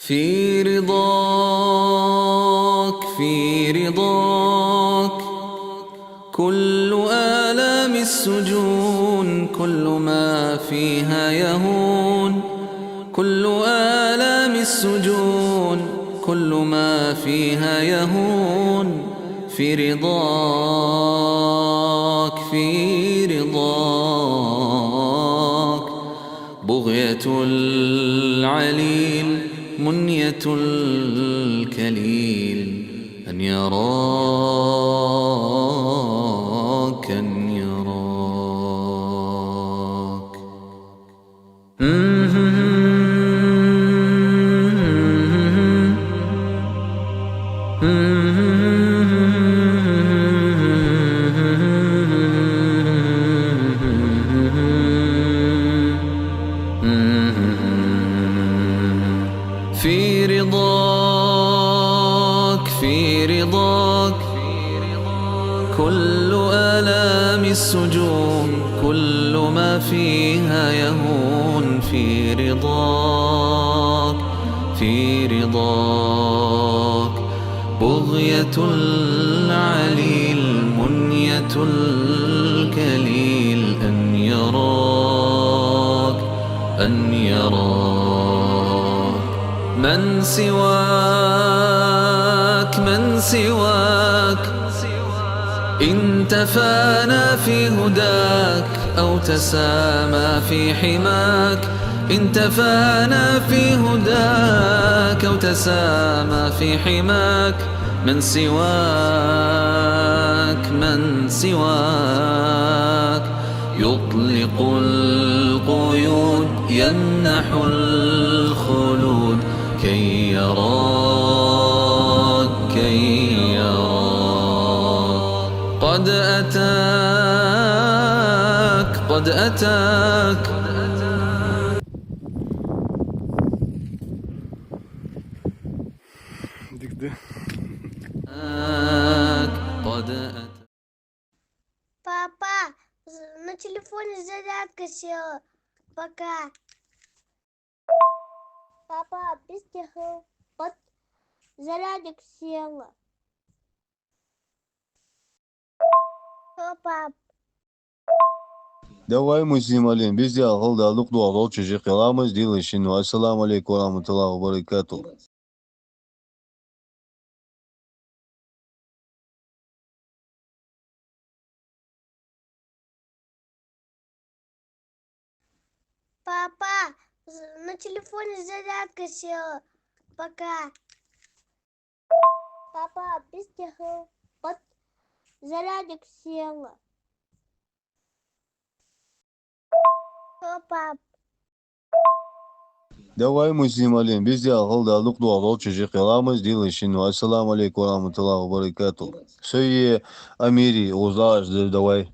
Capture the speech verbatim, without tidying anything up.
في رضاك، في رضاك، كل آلام السجون، كل ما فيها يهون، كل آلام السجون، كل ما فيها يهون، في رضاك، في رضاك. بغية العليل، منية الكليل، أن يراك، أن يراك. في رضاك، في رضاك، كل آلام السجون، كل ما فيها يهون، في رضاك، في رضاك. بغية العليل، منية الكليل، أن يراك، أن يراك. من سواك، من سواك، إن تفانى في هداك أو تسامى في حماك، إن تفانى في هداك أو تسامى في حماك، من سواك، من سواك، يطلق القيود، يمنح الخلود، كي يراك، كي يراك. قد أتاك، قد أتاك. قد أتاك. Папа, з- на телефоне зарядка села. Пока. Папа, без тебя под зарядик села. Всё, пап. Давай, Муслим-алим, биз де алгъалда дукъ-дукъ чыжы къыламыз, дил ишин. Ассаламу алейкум ва рахматуллахи ва баракатух. Папа, з- на телефоне зарядка села. Пока. Папа, без тебя под зарядик села. Всё, пап. Давай, Муслим-алим, биз де алгъалда дукъ-дукъ чыжы къыламыз, дил ишин. Ассаламу алейкум ва рахматуллахи ва баракатух. Сое Амири, Узаж, давай.